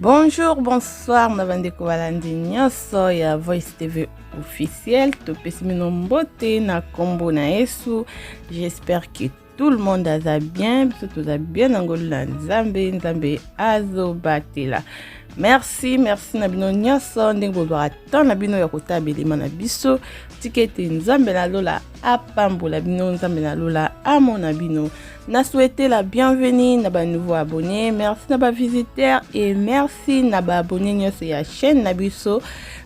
Bonjour, bonsoir na bandeko balandi nyonso ya Voice TV officiel. Topesi bino mbote na kombo na Yesu. J'espère que tout le monde aza bien, biso toza bien na ngolu na Nzambe, Nzambe azobatela. Merci, merci na bino nyonso ndenge bozwaka temps na bino ya kotala bilima na biso. Tika ete Nzambe na lola apambola bino, Nzambe na lola amona bino. Na souhaiter la bienvenue na ba nouveaux abonnés, merci na ba visiteurs et merci na ba abonnés nyonso ya chaîne na biso.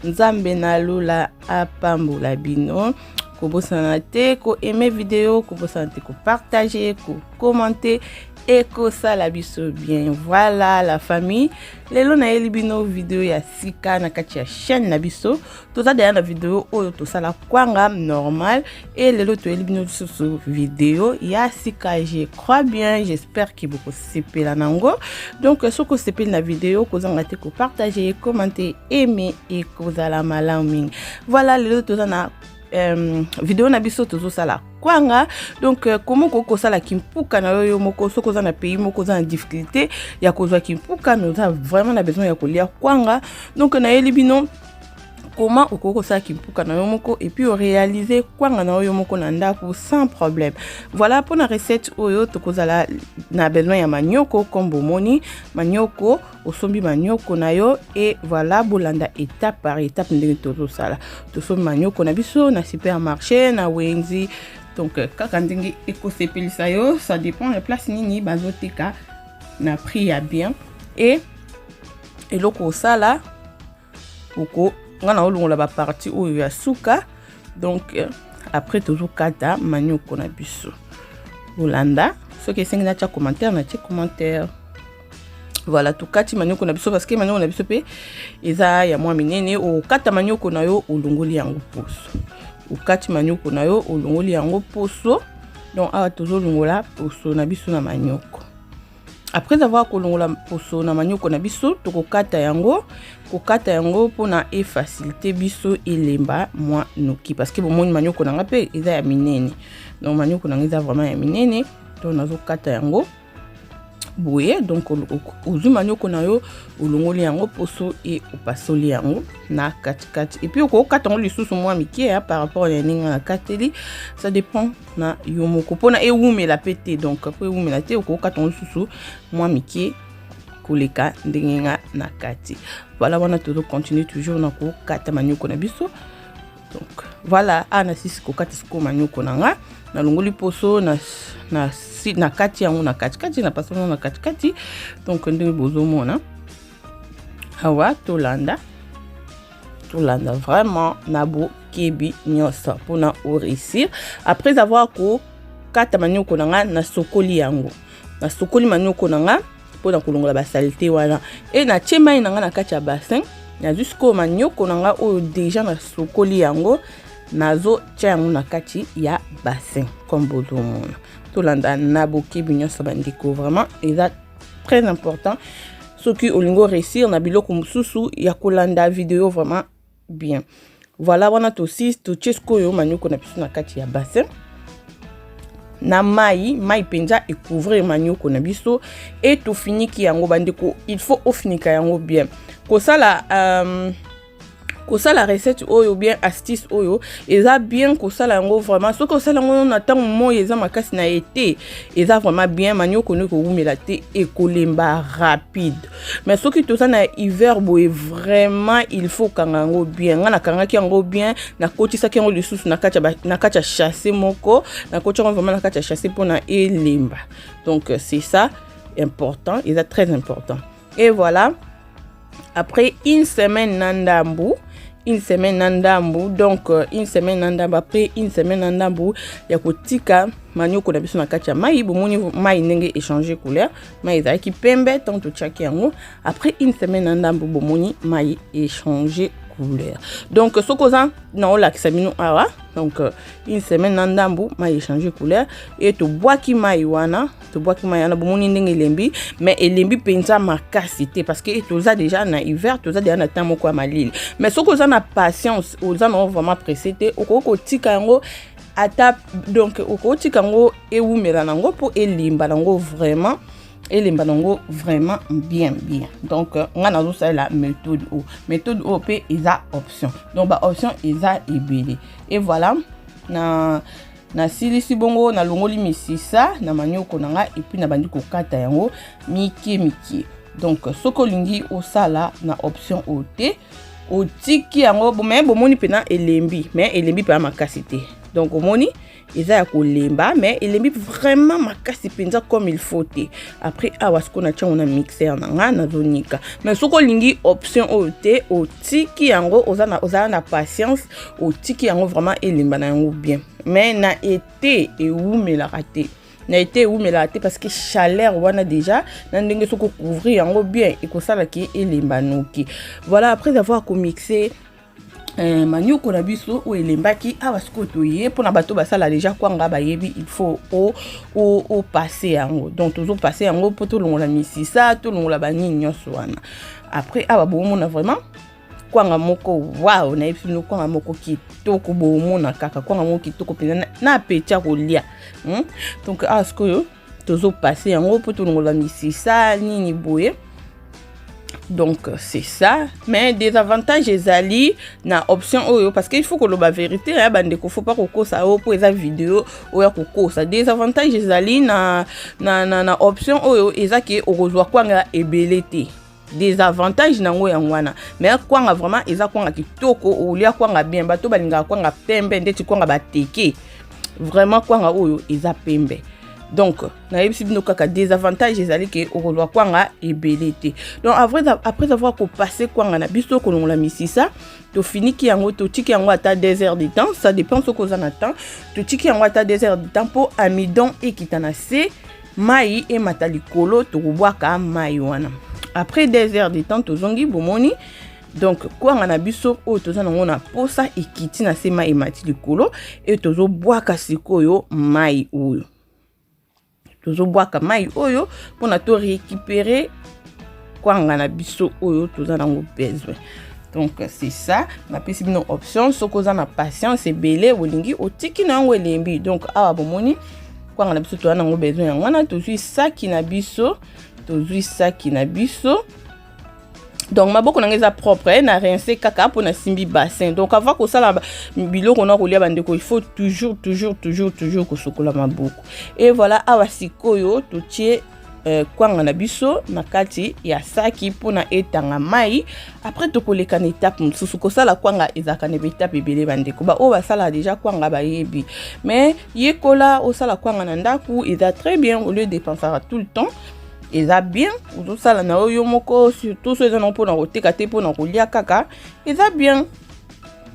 Nzambe na lola apambola bino. Kobosana te ko aimer vidéo, kobosana te ko partager, ko commenter et kosala biso bien. Voilà la famille. Lelo nayeli bino vidéo ya sika na kati ya chaîne na biso. Toza deja na video oyo tosala kwanga normal e lelo toyeli bino lisusu video ya sika. Je crois bien, j'espère ke bokosepela nango. Donc soki osepeli na video, kozanga te kopartage, commenter, aimer, ekozala malamu mingi. Voilà, lelo toza na video na biso, tozosala kwanga. Donc komo okoki kosala kimpuka na yo yo moko soki oza na pays moko oza na difficulté ya kozwa kimpuka, mais oza vraiment na besoin ya kolia kwanga. Donc nayeli bino comment okoki kosala kimpuka na yo moko et puis oréaliser kwanga na yo yo moko na ndako sans problème. Voilà, mpona recette oyo tokozala na besoin ya manioko. Comme bomoni manioko, osombi manioko na yo et voilà, bolanda étape par étape ndenge tozosala. Tosombi manioko na biso na supermarché, na wenzi, donc kaka ndenge ekosepelisa yo, ça dépend ya place nini bazoteka na prix ya bien. Et eloko osala, oko nga na olongola bapartie oyo ya suka. Donc après tozokata manioko na biso. Bolanda, soki esengi natia commentaire, natie commentaire. Voilà, tokati manioko na biso parce que manioko na biso mpe eza ya mwa minene. Okata manioko na yo, olongoli yango poso. Okati manioko na yo, olongoli yango poso. Donc awa tozolongola poso na biso na manioko. Après avoir kolongola poso na manioko na biso, tokokata yango, kokata yango mpona efacilité biso elemba mwa noki, parce que bomoni manioko na nga mpe eza ya minene. Donc manioko na nga eza vraiment ya minene, donc nazokata yango boye. Donc ozwi manioko na yo, olongoli yango poso e opasoli yango na katikati et puis okokata yango lisusu mwa mike par rapport ya ndenge na kateli, ça dépend na yo moko, mpona ewumela mpe te. Donc mpo ewumela te, okokata yango lisusu mwa mike koleka ndenge nga na kati. Voilà, wana tozocontinue toujours na kokata manioko na biso. Donc voilà, awa nasisi kokata sikoyo manioko na nga, nalongoli poso na kati yango na katikati, na pasoli na katikati. Donc ndenge bozomona awa, tolanda, tolanda vraiment na bokebi nyonso mpona oréussir. Après avoir kokata manioko na nga, nasokoli yango, nasokoli manioko na nga mpona kolongola basaleté wana e natie mai na nga na kati ya bassin. Nazwi sikoyo manioko na nga oyo déjà nasokoli yango, nazotia yango na kati ya bassin comme bozomona. Tolanda na bokebi nyonso, bandeko, vraiment eza très important soki olingi oréussir na biloko mosusu ya kolanda video vraiment bien. Voilà, wana tosi totie sikoyo manioko na biso na kati ya bassin na mai, mai mpenza ecouvrir manioko na biso e tofiniki yango. Bandeko, il faut ofinika yango bien. Kosala recette oyo bien, astuce oyo eza bien kosala yango vraiment. Soki osala yango na ntango moi eza makasi na été, eza vraiment bien, manioko no ekowumela te, ekolemba rapide. Mais soki toza na hiver boye, vraiment il faut okanga yango bien. Ngai nakangaki yango bien, nakotisaki yango lisusu na kati ya sachet moko, nakoti yango vraiment na kati ya sachet mpona elemba. Donc c'est ça important, eza très important. Et voilà, après une semaine na ndambu, une semaine na ndambu, donc une semaine na ndambu, après une semaine na ndambu ya kotika manioko na biso na kati ya mai, bomoni mai ndenge échange couleur. Mai ezalaki pembe ntango totiaki yango. Après une semaine na ndambu, bomoni mai échange couleur. Donc soki oza na olakisa bino awa, donc une semaine na ndambu, mai échange couleur e tobwaki mai wana, tobwaki mai wana. Bomoni ndenge elembi, mais elembi mpenza makasi te parce que toza déjà na hiver, toza déjà na temps moko ya malili. Mais soki oza na patience, oza nango vraiment pressé te, okoki kotika yango ata, donc okoki kotika yango ewumela nango mpo elemba nango vraiment. Elemba nango vraiment bien bien. Donc nga nazosalela méthode oyo. Méthode oyo mpe eza option, donc baoption eza ebele. Et voilà, na nasilisi bongo, nalongoli misisa na manioko na nga et puis nabandi kokata yango mike mike. Donc soki olingi osala na option oyo te, otiki yango. Mais bomoni mpena elembi, mais elembi mpena makasi te. Donc omoni, eza ya kolemba, mais elembi vraiment makasi mpenza comme il faut te. Après, awa sikoyo natia yango na mixeur na nga, nazonika. Mais soki olingi option oyo te, otiki yango, ozala na patience, otiki yango vraiment elemba na yango bien. Mais na été ewumelaka te, na été ewumelaka te, parce que chaleur wana déjà, na ndenge soki ocouvrir yango bien, ekosalaki elemba noki. Voilà, après avoir komixer manioko na biso oyo elembaki, awa sikoyo toye mpona bato basala déjà kwanga bayebi, il faut opasser yango. Donc tozopasser yango mpo tolongola misisa, tolongola banini nyonso wana. Après, awa bomona vraiment kwanga moko wow. Nayebi bino, kwanga moko kitoko. Bomona kaka kwanga moko kitoko mpenza na appétit ya kolia. Donc awa sikoyo tozopasser yango mpo tolongola misisa nini boye. Donc c'est ça. Mais désavantage ezali na option oyo, parce que il faut koloba vérité ya bandeko, faut pas kokosa oyo mpo eza video oyo ya kokosa. Désavantage ezali na option oyo eza ke okozwa kwanga ebele te. Désavantage nango yango wana. Mais kwanga vraiment eza kwanga kitoko, olia kwanga bien. Bato balingaka kwanga pembe ndeti kwanga bateke, vraiment kwanga oyo eza pembe. Donc nayebisi bino kaka, désavantage ezali ke okozwa kwanga ebele te. Donc après avoir kopasser kwanga na biso, kolongola misisa, tofiniki yango, totiki yango ata 2 heures de temps, ça dépend soki oza na temps. Totiki yango ata 2 heures de temps mpo amidon ekita na se, mai emata likolo. Tokobwaka mai wana. Après 2 heures de temps, tozongi. Bomoni donc kwanga na biso oyo toza nango na posa ekiti na se, mai emati likolo. E tozobwaka sikoyo mai oyo, tozobwaka mai oyo mpona torécupérer kwanga na biso oyo toza nango besoin. Donc c'est ça, napesi bino option. Soki oza na patience ebele, olingi, otiki na yango elembi. Donc awa bomoni kwanga na biso toza nango besoin yango wana. Tozwi saki na biso, tozwi saki na biso. Donc maboko na ngai eza propre, na rince kaka mpo nasimbi bassin. Donc avant kosala biloko na kolia, bandeko, il faut toujours, toujours, toujours, toujours kosukola maboko. Et voilà, awa sikoyo totie kwanga na biso na kati ya saki mpona etanga mai. Après, tokoleka na étape mosusu. Kosala kwanga ezalaka na baétape ebele, bandeko. Baoyo basalaka déjà kwanga bayebi. Mais yekola osala kwanga na ndako, eza très bien. Au lieu dépensaka tout le temps, eza bien ozosala na yo yo moko, surtout so eza nango mpona koteka te, mpona kolia kaka. Eza bien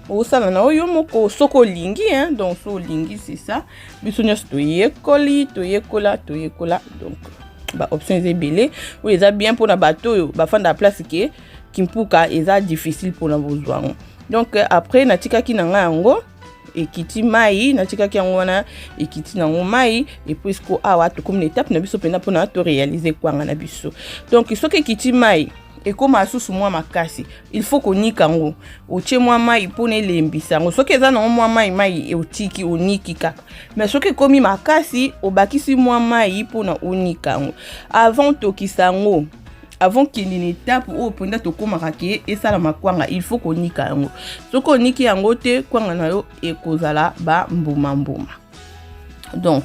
osala na yo yo moko soki olingi, hein. Donc so olingi, c'est ça. Biso nyonso toyekoli, toyekola, toyekola. Donc baoption eza ebele oyo eza bien mpona bato oyo bafanda place ke kimpuka eza difficile mpona bozwa yango. Donc après, natikaki na ngai yango ekiti mai, natikaki yango wana ekiti nango mai. Et puis siko awa tokomi na étape na biso mpenza mpona toréaliser kwanga na biso. Donc soki ekiti mai, ekóma susu mwa makasi, il faut konika yango. Otie mwa mai mpona elembisa yango. Soki eza nango mwa mai mai, otiki, oniki kaka. Mais soki ekómi makasi, obakisi mwa mai mpona onika yango avant tokisa yango. Avant kende na étape oyo mpenza tokómaka ke esalama kwanga, il faut konika yango. Soki oniki yango te, kwanga na yo ekozala bambuma-mbuma. Donc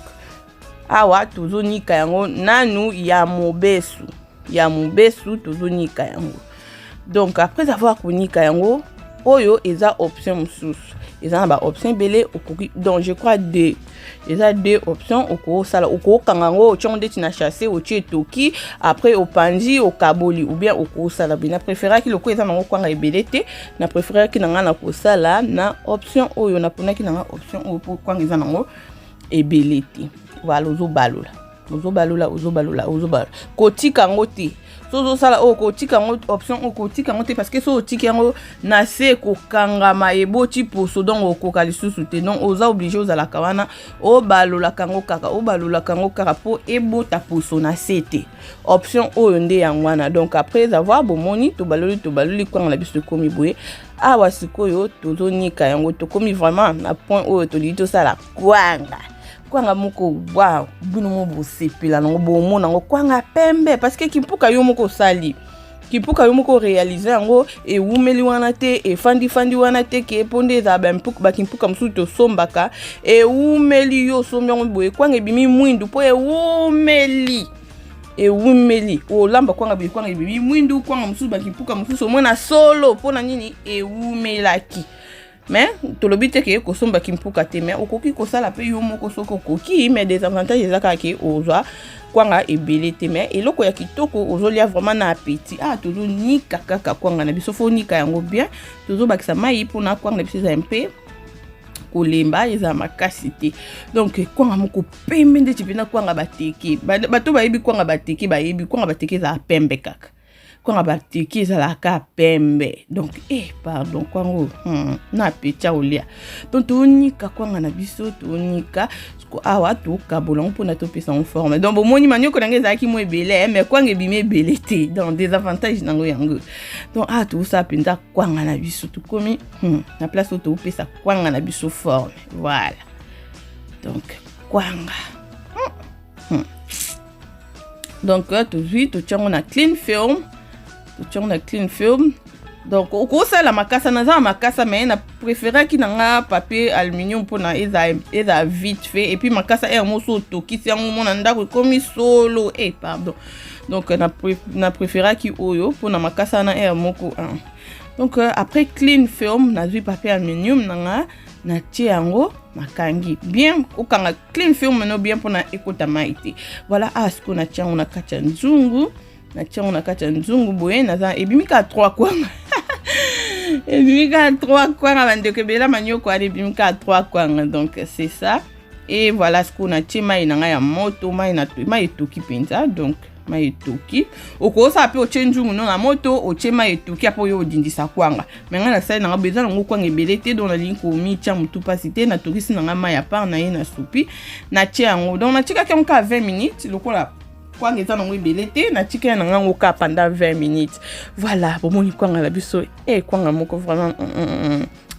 awa tozonika yango nanu ya mobesu, ya mobesu tozonika yango. Donc après avoir konika yango, oyo eza option mosusu. Eza na baoption ebele okoki, donc je crois deux, eza deux options okosala. Okokanga yango, otie yango ndeti na sachet, otie etoki, après opandi, okaboli, ou bien okosala boye. Na préféraki, lokola eza nango kwanga ebele te, na préféraki na ngai na kosala na option oyo. Naponaki na ngai option oyo mpo kwanga eza nango ebele te. Voilà, ozobalola, ozobalola, ozobalola, ozobalola, kotika yango te. So ozosala oyo, kotika yango, option oyo, kotika yango te, parce que so otiki yango na se, ekokangama, eboti poso, donc okoka lisusu te. Donc oza obligé ozalaka wana, obalolaka yango kaka, obalolaka yango kaka mpo ebota poso na se te. Option oyo nde yango wana. Donc après avoir, bomoni, tobaloli, tobaloli, kwanga na biso ekomi boye. Awa sikoyo tozonika yango, tokomi vraiment na point oyo tolingi tosala kwanga. Kwanga moko wow, bino mo bosepela nango, bomona yango kwanga pembe, parce que kimpuka yo moko osali, kimpuka yo moko réalise yango, ewumeli wana te, efandifandi wana te, ke mpo nde ezala bakimpuka mosusu tosombaka ewumeli. Yo osombi yango boye, kwanga ebimi mwindu mpo ewumeli, ewumeli. Olamba kwanga boye, kwanga ebimi mwindu. Kwanga mosusu, bakimpuka mosusu, omona solo. Mpona nini? Ewumelaki. Mais tolobi te ke kosomba kimpuka te, mais okoki kosala mpe yo moko soki okoki. Mais désavantage eza kaka ke ozwa kwanga ebele te, mais eloko ya kitoko, ozolia vraiment na appétit. Ah, tozonika kaka kwanga na biso, faut nika yango bien. Tozobakisa mai mpona kwanga na biso eza mpe kolemba, ezala makasi te. Donc kwanga moko pembe ndeti mpena kwanga bateke. Bato bayebi kwanga bateke, bayebi kwanga bateke ezala pembe kaka. Kwanga bateke ezalaka pembe. Donc pardon, kwango na appétit ya kolia. Donc tonika kwanga na biso, tonika awa, tokabola yango mpona topesa yango forme. Donc bomoni, manioko nango ezalaki mo ebele, mais kwanga ebimi ebele te. Donc désavantage nango yango. Donc awa tozosala mpenza kwanga na biso, tokomi na place oyo topesa kwanga na biso forme. Voilà, donc kwanga Donc tozwi, totia yango na cling film, totia yango na cling film. Donc okosala makasa, naza na makasa, mais na préféraki na nga papier aluminium mpona eza vite fait. Et puis makasa ere moso otokisi yango, mona ndako ekomi solo. Pardon. Donc na préféraki oyo mpona makasa wana ere moko. Donc après cling film, nazwi papier aluminium na nga, natie yango, nakangi bien. Okanga cling film no bien mpona ekota mai te. Voilà. Ah, sikoyo natie yango na kati ya nzungu, natie yango na kati ya nzungu boye. Naza ebimi kaka 3 kwanga, ebimi kaka 3 kwanga. Bandeko, ebela manioko wana ebimi kaka 3 kwanga. Donc c'est ça. Et voilà, sikoyo natie mai na ngai ya moto, mai etoki mpenza. Donc mai etoki, okosala mpe otie nzungu no na moto, otie mai etoki, apo oyo odindisa kwanga. Mais ngai nasali nanga boye, eza nango kwanga ebele te, donc nalingi komitia motu mpasi te. Natokisi nanga mai ya part na ye na supi, natie yango. Donc natikaki yango kaka 20 minutes. Lokola kwanga eza nango ebele te, natikaki na ngango kaka pendant 20 minutes. Voilà, bomoni kwanga na biso kwanga moko vraiment.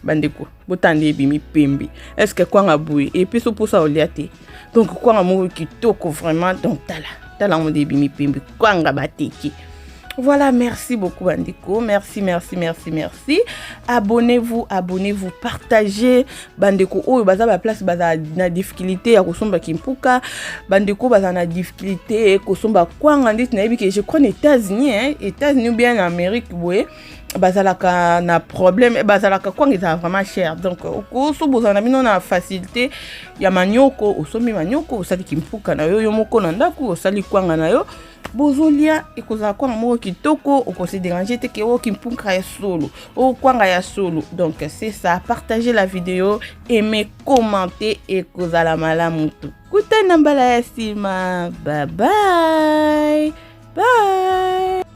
Bandeko, botanda, ebimi pembe. Est ce que kwanga boye epesi mposa olia te? Donc kwanga moko kitoko vraiment. Donc tala, tala yango nde ebimi pembe, kwanga bateke. Voilà, merci beaucoup bandeko. Merci, merci, merci, merci. Abonnez-vous, abonnez-vous, partagez. Bandeko oyo baza ba place baza na difficulté ya kosomba kimpuka, bandeko baza na difficulté kosomba kwanga, ndeti nayebi ke je crois na États-Unis, hein, États-Unis ou bien en Amérique boye, bazalaka na problème, bazalaka kwanga ezala vraiment cher. Donc okoso bozala na bino na facilité ya manioko, osombi manioko, osali kimpuka na yo yo moko na ndako, osali kwanga na yo, bozolia, ekozala kwanga moko kitoko. Okose déranger te ke oyo kimpuka ya solo, oyo kwanga ya solo. Donc c'est ça, partagez la vidéo, aimez, commentez, ekozala malamu. Tokutani na mbala ya nsima. Bye bye, bye.